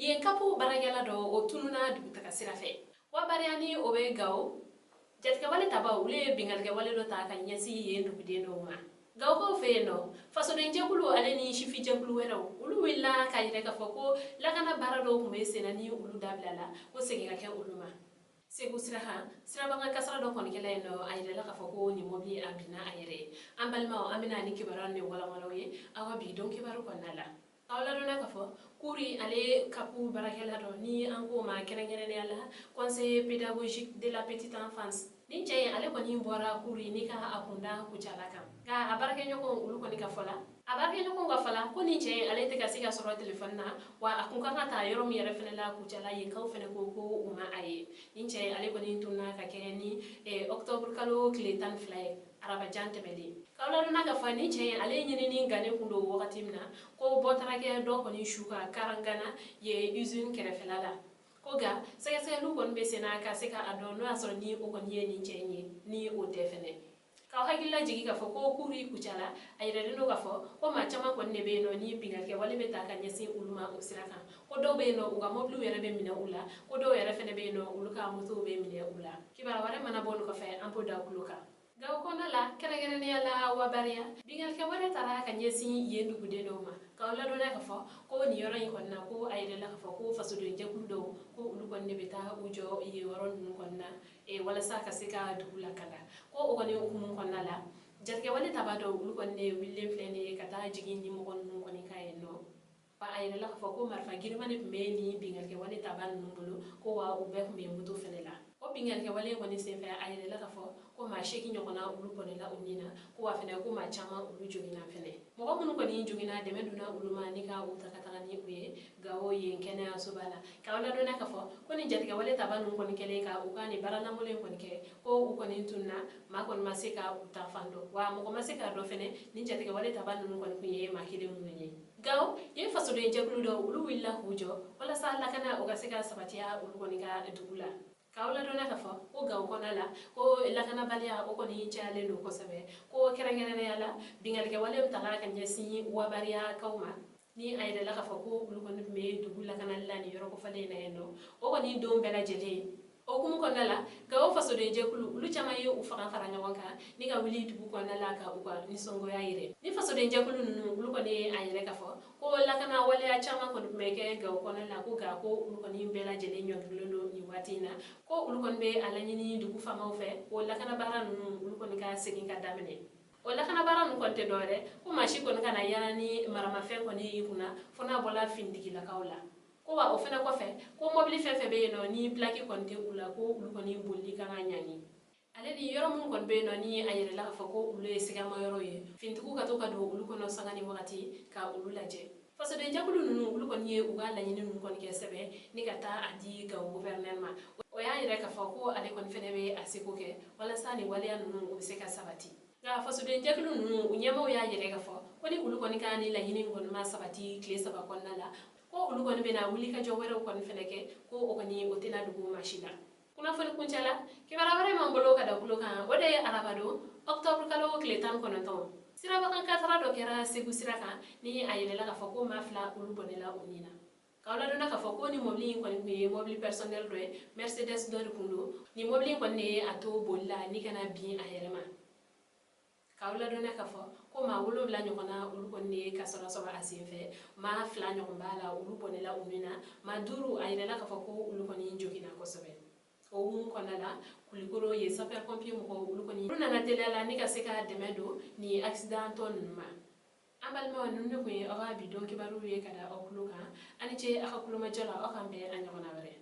Yen CAP baarakɛla dɔ, o tununa dugutaga sira fɛ. Wabariya ni o bɛ Gawo, jatigɛwale tabaw, olu ye binkannikɛwale dɔ ta ka ɲɛsin yen duguden dɔw ma. Gawokaw fɛ yen nɔ, fasodenjɛkulu ale ni sifijɛkulu wɛrɛw, olu wulila k'a yira k'a fɔ ko lakana baara dɔw tun bɛ senna ni olu dabilala, ko segin ka kɛ olu ma. Segu sira kan, sirabakan kasara dɔ kɔni kɛla yen nɔ. A yirala k'a fɔ ko nin mɔbili a binna a yɛrɛ ye. An balimaw, an bɛna ni kibaruya ni walanwalanw ye aw ka bi don kibaru kɔnɔna la. Aw ladɔnna k'a fɔ Kuri ale CAP baarakɛla dɔ, ni an k'o ma kɛrɛnkɛrɛnnenya la conseiller pédagogique de la petite enfance, nin cɛ in, ale kɔni bɔra Kuri ni ka a kunda Kucala kan. Nka a baarakɛɲɔgɔnw, olu kɔni ka fɔ la, a baarakɛɲɔgɔnw ka fɔ la ko nin cɛ in, ale tɛ ka se ka sɔrɔ telefɔni na, wa a kun kan ka taa yɔrɔ min yɛrɛ fɛnɛ la Kucala, yenkaw fɛnɛ ko u ma a ye. Nin cɛ in, ale kɔni tununa ka kɛ ni octobre kalo tile 12 ye, arabajan tɛmɛlen. K'aw ladɔnna k'a fɔ nin cɛ in, ale ɲinini gannen kun don wagati min na, ko bɔ taara kɛ dɔ kɔni su ka Karangana ye usine kɛrɛfɛla la. Ko nka sɛgɛsɛgɛliw kɔni bɛ senna ka se ka a dɔn n'o y'a sɔrɔ ni o kɔni ye nin cɛ in ye, ni o tɛ fɛnɛ. K'aw hakili lajigin k'a fɔ ko Kuri Kucala, a yiralen don k'a fɔ ko maa caman kɔni de bɛ yen nɔ ni binkannikɛwale bɛ ta ka ɲɛsin olu ma o sira kan, ko dɔw bɛ yen nɔ, u ka mɔbiliw yɛrɛ bɛ minɛ u la, ko dɔw yɛrɛ fɛnɛ bɛ yen nɔ, olu ka motow bɛ minɛ u la. Kibaruya wɛrɛ mana bɔ nin kɔfɛ, an b'o da tulo kan. Gawo kɔnɔna la, kɛrɛnkɛrɛnnenya la Wabariya, binkannikɛwale taara ka ɲɛsin yen duguden dɔw ma. K'aw ladɔnniya k'a fɔ ko nin yɔrɔ in kɔni na, ko a yirala k'a fɔ ko fasodenjɛkulu dɔw, ko olu kɔni de bɛ taa u jɔ yen yɔrɔ ninnu kɔni na walasa ka se ka dugu lakana. Ko o kɔni hukumu kɔnɔna la, jatigɛwale taba dɔw, olu kɔni de wulilen filɛ nin ye ka taa jigin ni mɔgɔ ninnu kɔni kan yen nɔ. Wa a yirala k'a fɔ ko marifa girinman de tun bɛ nin binkannikɛwale taba ninnu bolo, ko wa u bɛɛ tun bɛ moto fɛnɛ la. O binkannikɛwale kɔni senfɛ, a yirala k'a fɔ ko maa 8 ɲɔgɔnna, olu bɔnɛla u ni na, ko wa fɛnɛ ko maa caman, olu joginna fɛnɛ. Mɔgɔ minnu kɔni joginna, dɛmɛ donna olu ma ni ka u ta ka taga ni u ye Gawo yen kɛnɛyasoba la. K'aw ladɔnniya k'a fɔ ko nin jatigɛwale taba ninnu kɔni kɛlen ka u ka nin baara lankolon in kɔni kɛ, ko u kɔni tununna, maa kɔni ma se ka u ta fan dɔn, wa mɔgɔ ma se k'a dɔn fɛnɛ nin jatigɛwale taba ninnu kɔni kun ye maa kelen minnu ye. Gawo yen fasodenjɛkulu dɔw, olu wulila k'u jɔ walasa lakana o ka se ka sabatiya olu kɔni ka dugu la. K'aw ladɔnniya k'a fɔ ko Gawo kɔnɔna la, ko lakanabaliya o kɔni cayalen don kosɛbɛ, ko kɛrɛnkɛrɛnnenya la binkannikɛwale min tala ka ɲɛsin Wabariyakaw ma, ni a yirala k'a fɔ ko olu kɔni tun bɛ dugu lakanali la nin yɔrɔ kofɔlen in na yen nɔ, o kɔni don bɛɛ lajɛlen. O hukumu kɔnɔna la, Gawo fasodenjɛkulu, olu caman ye u fanga fara ɲɔgɔn kan ni ka wuli dugu kɔnɔna la ka u ka nisɔngoya yira. Ni fasodenjɛkulu ninnu, olu kɔni ye a yira k'a fɔ ko lakana waleya caman kɔni tun bɛ kɛ Gawo kɔnɔna la, ko nka ko olu kɔni bɛɛ lajɛlen ɲɔngirilen don nin waati in na, ko olu kɔni bɛ a laɲini dugu faamaw fɛ ko lakana baara ninnu, olu kɔni ka segin ka daminɛ. O lakana baara ninnu kɔni tɛ dɔwɛrɛ, ko maa si kɔni kana yaala ni maramafɛn kɔni y'i kunna fo n'a bɔla finitigilakaw la. Ko wa o fɛnɛ kɔfɛ, ko mɔbili fɛn fɛn bɛ yen nɔ ni pilaki kɔni tɛ u la, ko olu kɔni bolili kan ka ɲangi. Ale ni yɔrɔ minnu kɔni bɛ yen nɔ ni a yirala k'a fɔ ko olu ye sigama yɔrɔ ye, finitigiw ka to ka don olu kɔnɔ sanga ni wagati ka olu lajɛ. Fasodenjɛkulu ninnu, olu kɔni ye u ka laɲini ninnu kɔni kɛ sɛbɛn ni ka taa a di Gawo gouverneur ma. O y'a yira k'a fɔ ko ale kɔni fɛnɛ bɛ a seko kɛ walasa nin waleya ninnu, u bɛ se ka sabati. Nka fasodenjɛkulu ninnu, u ɲɛmaaw y'a yira k'a fɔ ko ni olu kɔni ka nin laɲini kɔni ma sabati tile 3 kɔnɔna la, ko olu kɔni bɛna wuli ka jɔ wɛrɛw kɔni fɛnɛ kɛ, ko o kɔni o tɛna dogo maa si la. Kunnafoni kuncɛ la, kibaruya wɛrɛ m'an bolo ka da tulo kan, o de ye arabadon octobre kalo tile 19, sirabakan kasara dɔ kɛra Segu sira kan, ni a yirala k'a fɔ ko maa 2, olu bɔnɛla u ni na. K'aw ladɔnna k'a fɔ ko ni mɔbili in kɔni tun ye mɔbili personnel dɔ ye, Mercedes dɔ de kun don. Ni mɔbili in kɔni de ye a to boli la ni kana bin a yɛrɛ ma. K'aw ladɔnna k'a fɔ ko maa 7 ɲɔgɔnna, olu kɔni de ye kasara sɔrɔ a senfɛ. Maa 2 ɲɔgɔn b'a la, olu bɔnɛla u ni na. Maa 5, a yirala k'a fɔ ko olu kɔni joginna kosɛbɛ. O hukumu kɔnɔna la, Kulikoro ye sapeur pompier mɔgɔw, olu kɔni olu nana teliya la ni ka se ka dɛmɛ don ni accident tɔ ninnu ma. An balimaw, ninnu de tun ye aw ka bi don kibaruw ye ka da aw tulo kan. A ni ce aw ka kulomajɔ la. Aw k'an bɛn a ɲɔgɔnna wɛrɛ.